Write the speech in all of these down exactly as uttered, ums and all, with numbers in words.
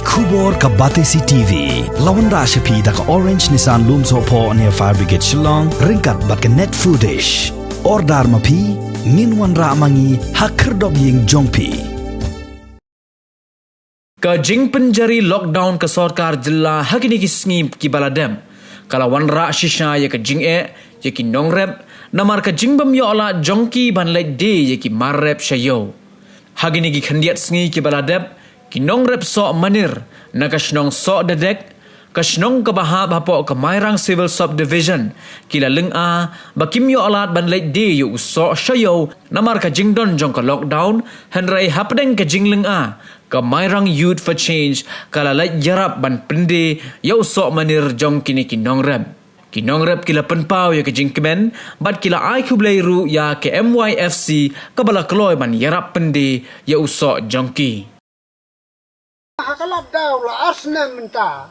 Khubor ka Batesi T V. La wanrah sha phi da ka Orange Nissan Lumsohphoh near Fire Brigade Shillong, ryngkat bad ka Net Foodish. Order ma phi, ngin wanrah ma ngi ha khyrdop ïing jong phi. Ka jingpynjari lockdown ka sorkar jylla ha kine ki sngi kiba la dep ka la wanrah shisha ïa ka jingeh ïa ki nongrep, namar ka jingbym ïoh lad jong ki ban leit die ïa ki mar rep sha ïew. Ha kine ki khyndiat sngi kiba la dep, ki nongrep soh manir na ka shnong Sohdadek, ka shnong kaba hap hapoh ka Mairang Civil Subdivision, ki la lynga ba kim ïoh lad ban leit die ïa u soh sha ïew namar ka jingdon jong ka lockdown, hynrei hapdeng ka jinglynga, ka Mairang Youth for Change ka la leit ïarap ban pyndie ïa u soh manir jong kine ki nongrep. Ki nongrep ki la pynpaw ïa ka jingkmen bad ki la ai khublei ruh ïa ka M Y F C kaba la kloi ban ïarap pyndie ïa u soh jong ki. Ha ka lada u la ar snem mynta,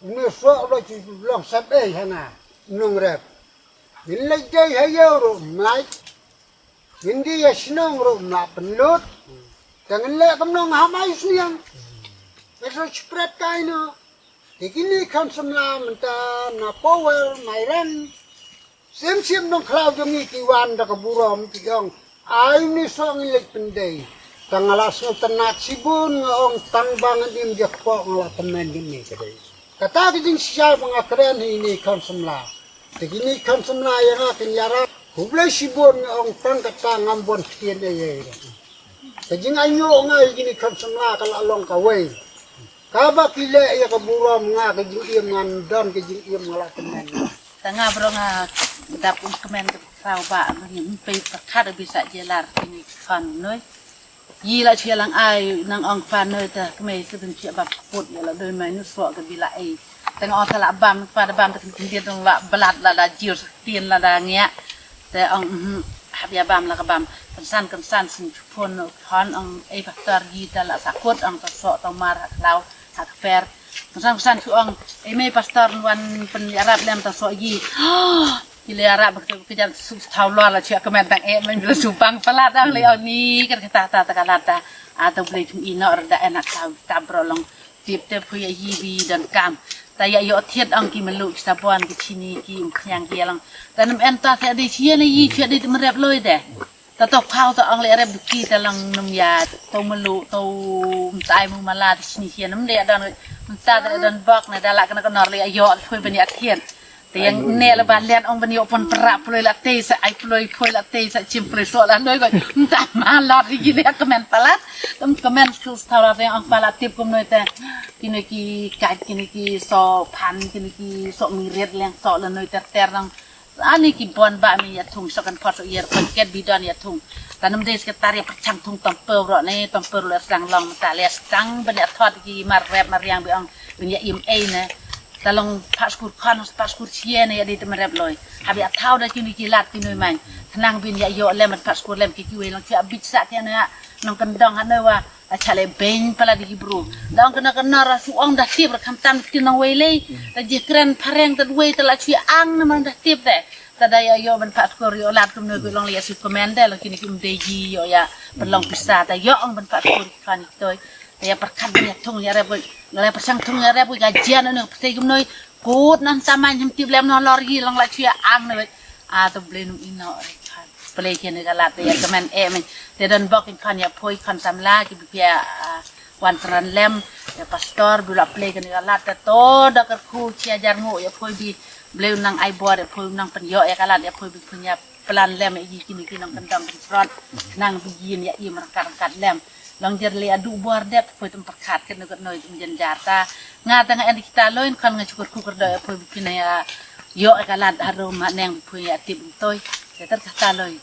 une u soh u la ju long sep ei ha nga, u nongrep. Ngin leit die ha ïew ruh ym lait, ngin die ha shnong ruh ym lah pynlut. Te ngin leh kumno, ngam ai sniang. Ngi sa spread kai no. Te kine khun samla mynta na Powell, Mairang, Sim sim nongkhlaw jong ngi ki wan da ka burom ki ong, ai une u soh ngin leit pyndie. Tang nga la sngewtynnat shibun, nga ong tang ba ngan im ja kpoh nga la tymmen kine ka dei. Kata ka jingshisha ba nga kren ha ine i khun samla. Te kine i khun samla ïa nga kin ïarap. Khublei shibun, nga ong tang kata, ngam bun ktien ei ei. Ka jingainguh nga ïa kine i khun samla ka la long kawei. Kaba ki leh ïa ka burom, nga ka jingim ngan don ka jingim nga la tymmen. Tang nga baroh nga dap kum kmen ka thaw ba ngim pei pyrkhat ba sa jia lar kine ki khun noi. Yi la chia lang ai nang ong pa noi ta kmei sa dun chia ba put ïa la doi mai nu soh ka bi la ei. Tang ong ta la bam, pa da bam ta kyndiat dong la blat la da jiur sa ktien la da ngiah. Te ong, mhm, hap ïa bam la ka bam. Kynsan kynsan syn phone khun ong, ei pastor, yi ta la sakut, ong ta soh ta mar ha khlaw ha ka per. Kynsan kynsan shu ong, ei mei pastor, wan pynïarap lem ta soh yi. Ki la ïarap ba ka jan shu thaw lor la, shu kmen tang eh, men la shu bang palat, ong, le ong ni, kata kata ta ka lada. A ta Blei jong i noh, rda en ha khlaw ta bro long. Tip te phu ïa hi bi donkam. Ta ïa ïoh thied, ong, ki mluh, ki sabon, ki chini, ki umphniang, ki ïalang. Ta nym en ta thiah dei chia ne yi, thiah dei te mrep loi de. Ta to phaw ta ong le rep duki ta lang nym ïa to mluh, to mtai mu mala, te chini chia nym de don, mynta te don bok ne da la kane ka nor le ïa ïoh phu ban ïa thied. Te ïa ne la ba lian, ong, ban ïoh pon pra ploi la te sa, ai ploi ploi la te sa, chim ploi soh la noi ko. Mynta ma la ri gi le kmen palat. Nym kmen skul thaw la te ong palat tip kumno te. Kine ki kaj, kine ki soh phan, kine ki soh mirit leng soh la noi ter ter nang. Ani ki bon ba mi ïa thung, soh kan phot, soh ïer, pon ket bi don ïa thung. Ta nym dei sekretar ïa pyrchang thung, tom per ro ne, tom per ro sdang long, ta le sdang ban ïa thot ki mar rep mar riang bi ong, ban ïa im ei ne. Ta long pat skur khun, pat skur chia ne ïa dei te mrep loi. Hap ïa thaw da kine ki lad ki noi man. Khnang bin ïa ïoh lem pat skur lem ki kiwei long chia bit sa ki ne, nongkyndong ha noi wa. A cha le beiñ palat ïa ki bru. Da ong kane ka nor shu ong da tip ra kham tam ki nongwei lei. Da ji kren phareng da wei ta la shu ang na man da tip de. Ta da ïa ïoh ban pat skur ïoh lad kumno ki long le ïa shu kmen de, la kine ki um dei ji ïoh ïa pynlong pisa, ta ïoh ong ban pat skur ki khun ki toi. Ta ïa pyrkhat ban ïa thung ïa rep wei. Nga le pyrshang thung ïa rep wei ka jian ne pyrthei kumno. Kut nan ta man him tip lem no lor yi long la shu ang ne wei. A to Blei num ino re khan. Blei kine ka lad te ïa kmen eh men. Te don bok in khan ïa phoi khan samla ki bi pia, ah, wan tran lem. Ïa pastor bi la Blei kine ka lad te to da kyrkhu chia jar ngu ïa phoi bi. Blei nang ai bor ïa phoi nang pynïoh ïa ka lad ïa phoi bi pynïa plan lem ïa kine ki nongkyndong kynsrot. Nang bi yin ïa im rangkat rangkat lem. Long jer le adu bor dep poi tum pyrkhat kat no kat noi tum jen jar ta. Nga ta nga en kita loin khan nga chukur kukur da poi bi pina ïa ïoh ka lad harum ha neng bi poi ïa tip toi. Ïa ter kata loi.